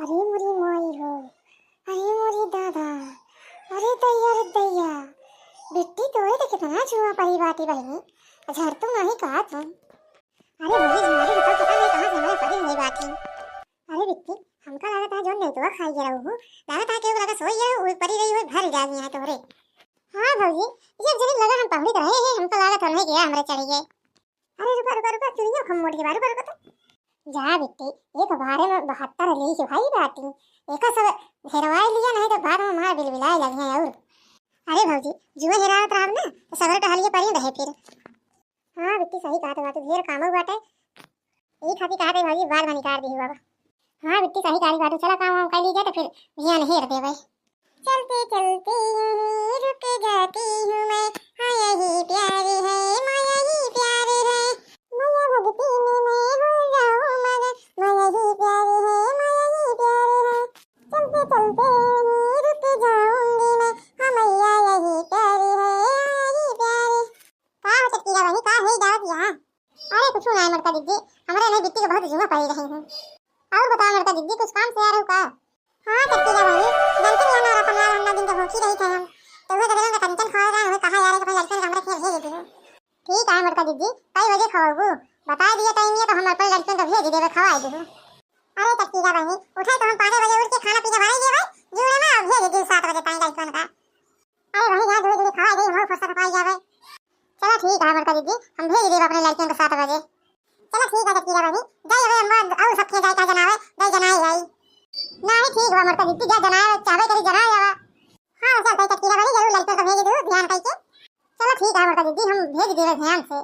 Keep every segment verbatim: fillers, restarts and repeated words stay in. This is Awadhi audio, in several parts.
अरे मोरी माई हो, अरे मोरी दादा, अरे दैया रे दैया, बिट्टी तोरे तो कितना जुआँ परी बाटी बहिनी, झर तो नाही का तुम। अरे भौजी, झमारी बताओ, पता नहीं कहाँ से हमारे परी हुई बाटी। अरे बिट्टी, हमका लागत है जौन नेउतवा खाई गे रहू, लागत है केहू लगे सोई गे, उ परी रही हुई भर जागी है तोहरे। हाँ भौजी, ये जनी लगे हम पहुड़ी रहे हैं, हमका लागत है नहीं गया, हमरे चढ़ी गए। अरे रुका, रुका, रुका, चुनियो खम मोड़ के बा, रुका, रुका तो। जा बिट्टी, एक बारे में बहत्तर ले के भाई बाटी, एका सब हेरवाए लिया, नहीं तो बाद में मार बिलबिलाए लगी हैं और। अरे भौजी, जुए हेरावत रहब ना, तो सगरो टहलिए परी रहे फिर। हाँ बिट्टी, सही कहत बाटे, ढेर कामो बाटे। ई खातिर कहत है भौजी, बाद में निकाल दी बाबा। हाँ बिट्टी, सही कहत बाटे, चला काम वाम कर लीजिए तो फिर ध्यान हेर देवे। चलते चलते यूं ही रुक जाती हूँ मैं, हाँ यही प्यार है, माँ यही प्यार है। माया भक्ति में मैं हो जाऊँ मगन, माँ यही प्यार है, माँ यही प्यार है। चलते चलते यूं ही रुक जाऊंगी मैं, हाँ मैया यही प्यार है, यही प्यार है। का हो चटकीला बहिनी, का है गावत यहाँ? अरे कुछ ना है मोटका जिज्जी, हमरे नहीं बिट्टी के बहुत जुआ पड़ी रही है। और बताओ मोटका जिज्जी, कुछ काम से आ रहे हो का? हाँ चटकीला बहिनी, जानते नहीं हमारा पंद्रह दिन के भूखी रही थे हम, तो वो गदलन का कंचन खा रहे हैं, कहा जा रहे कि अपने लड़कियों को हमरे खेल भेज दीजिए। ठीक है मोटका जिज्जी, कई बजे खवाबू? बता दिया टाइम ये तो हम अपने लड़कियों को भेज देवे, खवाए दीजिए। अरे चटकीला बहिनी, उठे तो हम पाँच बजे उठ के खाना पीना बनाई देवे, जूड़े में भेज दीजिए सात बजे ताई लड़कियों का। अरे वही यहाँ जुड़े जुड़े खवाए दे, हम फुर्सत पाई जावे। चलो ठीक है मोटका जिज्जी, हम भेज देब अपने लड़कियों के सात बजे। चलो ठीक है चटकीला बहिनी, जाई अबे अम्मा और सबके जाई का जनावे, जाई जनाई जाई। नहीं ठीक बा मोटका जिज्जी, जा जनाए चाहबे करी जनाए आवा। हाँ चल भाई चटकीला बहिनी, जरूर लड़कियों को भेज दू ध्यान करके। चलो ठीक है मोटका जिज्जी, हम भेज देबे ध्यान से।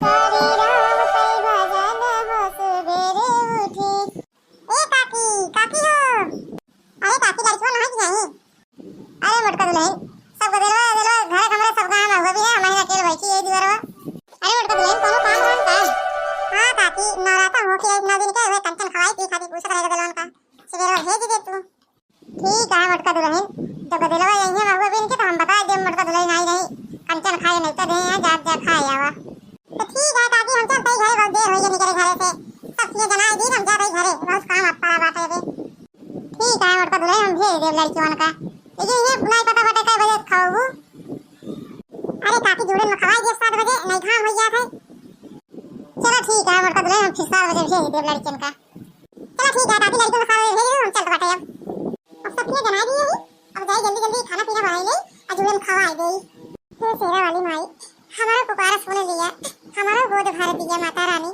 हरे राम कई भजन हो सुबेरे उठी। ए काकी, काकी हो। अरे काकी, लड़कियों ना है कि नहीं? अरे मोटका दुल्हन, सब गदेलवा, गदेलवा, घर के हमरे सब गाँव में हुआ भी है, हमारे अकेले बैठी है दीवारवा। अरे मोटका दुल्हन, कोनो काम वाम का? हाँ काकी, नवराता हो के एक नौ दिन के हुए कंचन खवाई थी, खाली पूछत रहे गदेलवन का। सुबेरवा भेज दे तू। ठीक है मोटका दुल्हन, जब गदेलवा यहीं में हुआ भी इनके तो हम बता दे मोटका दुल्हन आई नहीं, कंचन खाए नहीं तो दे हैं, जा, जा खाए आवा। तो ठीक है काकी, हम चलते ही घरे, बहुत देर हो गई निकले घरे से। सब चीजें जनाए दी, हम जाते ही घरे, बहुत काम अब पड़ा बाटे बे। ठीक है मोटका दुल्हन, हम भेज देब लड़कियों का, लेकिन ये नहीं पता बाटे कै बजे खाओगू। अरे काकी, जूड़न में खवाई देब सात बजे, नहीं घाम हो गया है। चलो ठीक है मोटका दुल्हन, हम फिर सात बजे भेज देब लड़कियों का। चलो ठीक है काकी, लड़कियों का खवाई भेज दो, हम चलते बाटे अब। अब सब चीजें जनाए दी है, अब जाए जल्दी जल्दी खाना पीना बनाई ले और जूड़न खवाई दे। हे शेरा वाली माई, हमारा पुकार सुन लिया, हमारा गोद भर दिया माता रानी।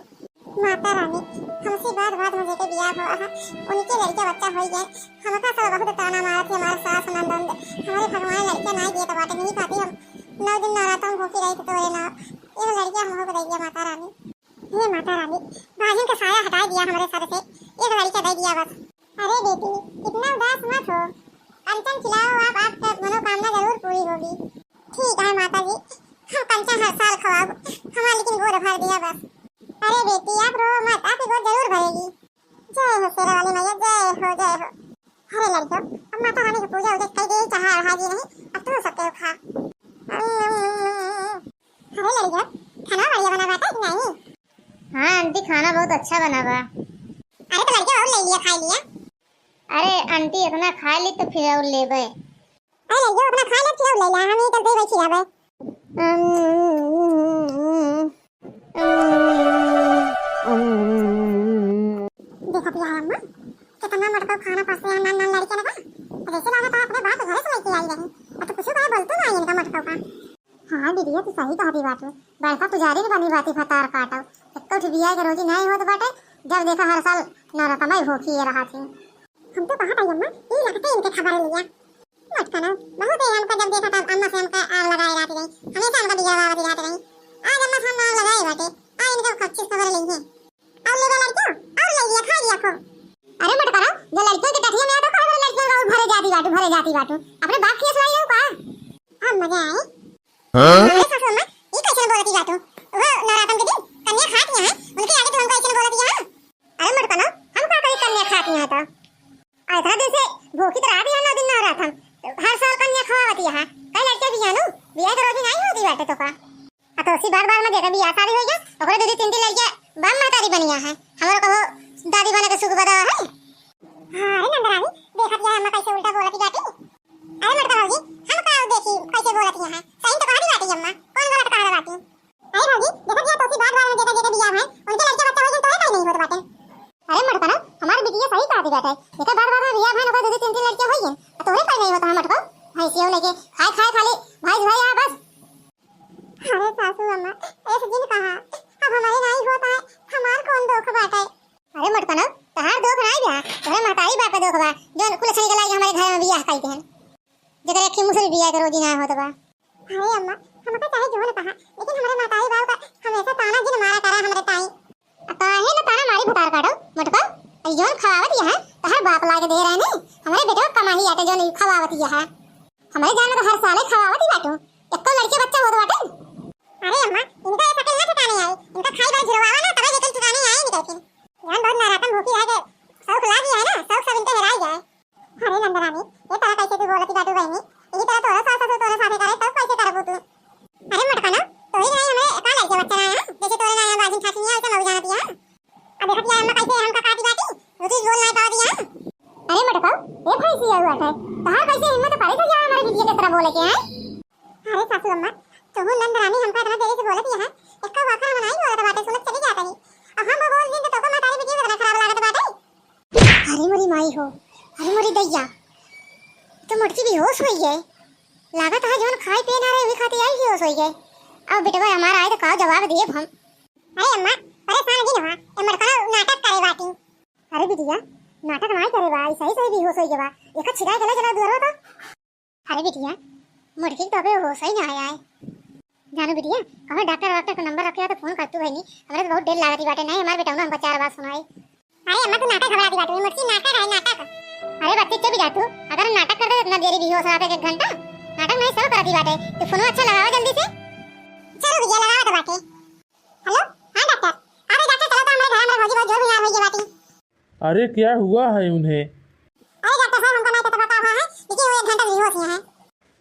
माता रानी, हमसे बात बात में जेके बियाह हुआ है, उनके लड़के बच्चा हो गए। हमका सब बहुत ताना मारत है, हमारे सास नंदन, हमारे भगवान लड़के नहीं दिए तो बाटे नहीं पाते हम। नौ दिन नवरात्र में भूखी रही तो तोरे ना, ये लड़के हमको दे दिया माता रानी। हे माता रानी, बाजिन का साया हटा दिया हमारे सर से, एक लड़का दे दिया बस। अरे बेटी, इतना उदास मत हो, कंचन खिलाओ आप, आपका मनोकामना जरूर पूरी होगी। ठीक है माता जी, हम कंचन हर साल खवाओ, हमारा लेकिन गोद भर दिया बस। अरे बेटी, आप रो मत, आपकी गोद जरूर भरेगी। जय हो शेरा वाली मैया, जय हो, जय हो। अरे लड़कियों, अब माता रानी की पूजा उजा कई दे, चढ़ा ओढ़ा दी नहीं, अब तू सबके खा। अरे लड़कियों, खाना बढ़िया बना बाटे कि नहीं? हाँ आंटी, खाना बहुत अच्छा बना बा। अरे तो लड़कियों, और ले लिया, खा लिया। अरे आंटी, इतना खा ली तो फिर और लेबे। अरे लड़कियों, अपना खा ले, फिर ले ला, हम इधर दे बैठी रहबे। देखत बिया अम्मा, कितना मोटका खाना परोसे हैं, नान नान लड़के ना बा। जैसे लागत है अपने बाप घर से लेके आई रही। अब तो कुछ बात बोलते ना इनका मोटका का। हाँ दीदिया, तू सही कहती बात है। बड़का पुजारी ने बनी बाती भतार काटो। एक तो बिया के रोजी नहीं होत बाटे, जब देखा हर साल नौरतमा ही भूखी ये रहा थी। हम तो कहा था अम्मा, ई लगते इनके खबर लिया। मत करो, बहुत है हमका जब देखा तब अम्मा से हमका आग लगाए रहती रही, हमेशा हमका दिया बाबा दिखाते रही। आज अम्मा से हम आग लगाए बाटे, आज इनका पच्चीस खबर ली है। और ले लो लड़कियों, और ले लिया, खा लिया खूब। अरे मत करो, जो लड़कियों के टटिया में आतो, कहो लड़कियों का भरे जाती बाटू, भरे जाती बाटू। अपने बाप की सुनाई रहो का? अब मजा आए। हाँ? अरे सासू अम्मा, ई कैसे बोलती बाटू? वो नवरातन के दिन कन्या खात यहाँ, उनके आगे तू हमको ऐसे बोलती है? अरे मत करो, हम का करी कन्या खात यहाँ तो? आ इतना दिन से भूखी तो रहती है, नौ दिन नवरात हम। हर साल कन्या खवावती है। कई लड़के बियाह नु, बियाह के रोजी नहीं होती बाटे तो का? आ तो उसी बार बार में देखा बियाह शादी हो गया, ओकरे दो तीन तीन लड़के बाप महतारी बनिया है। हमरो कहो दादी बने के सुख बदा है। हाँ, अरे बाटे। एकर बाद बाद में बियाह भइल, ओकर दू दू तीन तीन लड़कियाँ होइ गइन। आ तोहरे पर नहीं होता है मटको। भैंसिया लेके खाए खाए खाली भाई भाई आ बस। अरे सासू अम्मा, ऐसे जिन कहा, अब हमारे नाई होता है, हमार कौन दुख बाटे? अरे मटकनो, तहार दुख नाई बा, तोहरे महतारी बाप के दुख बा, जौन कुल छड़ी के लाइके हमारे घर में बियाह कई देहन। जेकर एक ही मुसरी बियाह के रोजी ना होत बा। अरे अम्मा, हमका चाहे जौन कहा, लेकिन हमारे महतारी बाप का हमेशा ताना जिन मारा करा हमरे ताई। आ काहे न ताना मारी भतार काटो, मोटका? आ जौन खवावत यह, तहर बाप लाके दे रहे नहीं, हमरे बेटवा कमाही आटे जौन ई खवावत यह। हमरे जान में तो हर साले खवावत ही बाटू, एक्को लड़के बच्चा होत बाटे। अरे अम्मा, इनका ये शक्ल ना ठिकाने आई, इनका खाई बार झुरवावा ना, तबे जेकल ठिकाने आई निकल के। जान बहुत नरातन भूखी है के, शौक लागी है ना, शौक सब इनके हेराई जाए। अरे नंदरानी, ये तरह कैसे तू बोलती बाटू बहनी? यही तरह तोरा सास ससुर तोरे साथे करे, तब कैसे करबू तू? अरे मोटकनो, तोही नहीं हमें का लइके बच्चा ना है, जैसे तोरे ना है बाजिन ठाठी नहीं है, वैसे मऊ जानती है। अब देखत यार अम्मा कैसे हमका काटी बाटी, रुचि बोल नहीं पावती है। अरे मोटका, ये भैंसी है हुआ है, कहाँ कैसे हिम्मत पड़े तो जा हमारे बिटिया के तरह बोले के है? अरे सासू अम्मा, तुहू नंदरानी हमका इतना देर से बोलती है, इसका वाकर हम नहीं बोलत बाटे, सुनत चली जाता ही। अब हम वो बोल दिन तो तोको महतारी बिटिया कितना खराब लागत बाटे। अरे मोरी माई हो, अरे मोरी दैया, तो मोटकी बेहोश होई गए। लागत है जौन खाए पिए ना रहे, वही खातिर आई बेहोश होई गए। अब बेटवा हमारा आए तो का जवाब दिए हम। अरे अम्मा, परेशान जिन हुआ, ए मोटका नाटक करे बाटी। अरे बिटिया, नाटक नाई करे बा, ई सही सही बेहोश होई गए बा। एका छिड़ाए के ले चला दुआरवा तो। अरे बिटिया, मोटकी तो अबे होश ही ना आया है। जानू बिटिया, कहो डॉक्टर वॉक्टर का नंबर रखे तो फोन कर तू बहनी, हमरे तो बहुत देर लागत ही बाटे, नहीं हमारे बेटा हमका चार बात सुनाए। अरे अम्मा, तू नाटक घबराती बाटू, मोटकी नाटक है, नाटक। अरे बच्ची, चुप जा तू, अगर नाटक कर दे इतना देरी भी हो सकता है, एक घंटा नाटक नहीं सब करती बाटे। तू फोन अच्छा लगावा जल्दी से। चलो बिटिया, लगावा तो बाटे। हेलो, हाँ डॉक्टर। अरे डॉक्टर, चलो तो हमारे घर में भौजी बहुत जोर बीमार हो गई बाटी। अरे क्या हुआ है उन्हें? अरे डॉक्टर साहब, हमको नहीं पता हुआ है, लेकिन वो एक घंटा से बेहोश ही हैं।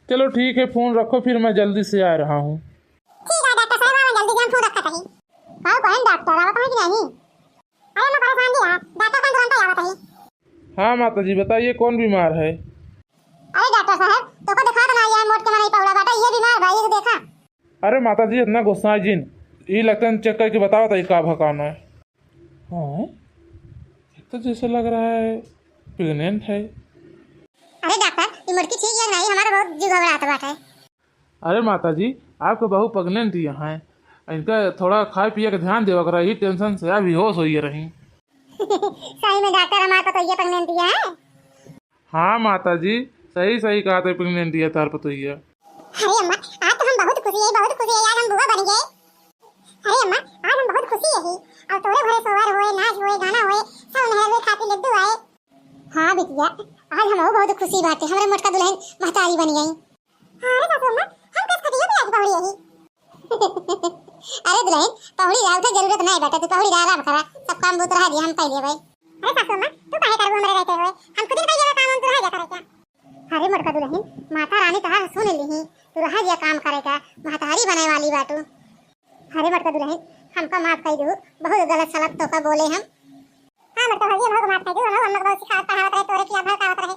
चलो ठीक है, फोन रखो, फिर मैं जल्दी से आ रहा हूँ। ठीक है डॉक्टर साहब, मैं जल्दी से फोन रखा कहीं। का कहन डॉक्टर, आवत है कि नहीं? अरे मैं परेशान जी, हाँ, डॉक्टर साहब तुरंत ही आवत है। हाँ माता जी, बताइए कौन बीमार है? अरे डॉक्टर साहब, तोको दिखा तो ना, ये मोट के मनाई पौड़ा बाटा, ये बीमार भाई, ये देखा। अरे माता जी, इतना गुस्सा जिन, ई लगता है चेक करके बताओ तो का भकाना है। हाँ, ये तो जैसे लग रहा है प्रेग्नेंट है। अरे डॉक्टर, ये मुर्गी ठीक है नहीं, हमारा बहुत जी घबरात बाटे। अरे माता जी, आपके बहू प्रेग्नेंट ही हैं, इनका थोड़ा खाए पिए का ध्यान देवा करा, यही टेंशन से आप बेहोश होइए रही। सही में डॉक्टर, हमारे पतोहिया प्रेग्नेंट ही है। हाँ माता जी, सही सही कहा थे, प्रेग्नेंट ही है तार पतोहिया। अरे अम्मा, आज तो हम बहुत खुशी है, बहुत खुशी है, आज हम बुआ बन गए। अरे अम्मा, आज हम बहुत खुशी है ही। और तोरे घरे सोहर होए, नाच होए, गाना होए, सब मेहरवे खातिर लड्डू आए। हाँ बिटिया, आज हम बहुत खुशी बाटे, हमरे मोटका दुल्हन महतारी बन गई। हाँ रे सासू अम्मा, हम कस खटिया पे आज पहुड़ी यही। अरे दुल्हन, पहुड़ी रहा उठे जरूरत नहीं बाटे, तू पहुड़ी रहा, आराम करा, सब काम बहुत रहा दिया, हम कर लेबै। अरे सासू अम्मा, तू काहे करबू हमरे रहते हुए? हम खुद ही कर लेबै काम, हम तू रह जा करे क्या? अरे मोटका दुल्हन, माता रानी कहा सुन लिही, तू रहा जा काम करे का, महतारी बने वाली बाटू। अरे मोटका दुल्हन, हमका माफ कर दू, बहुत गलत सलत तोका बोले हम। हाँ मोटका भौजी, हमको माफ कर दू, हम लोग बहुत सिखावत पढ़ावत रहे, तोरे की भड़कावत रहे।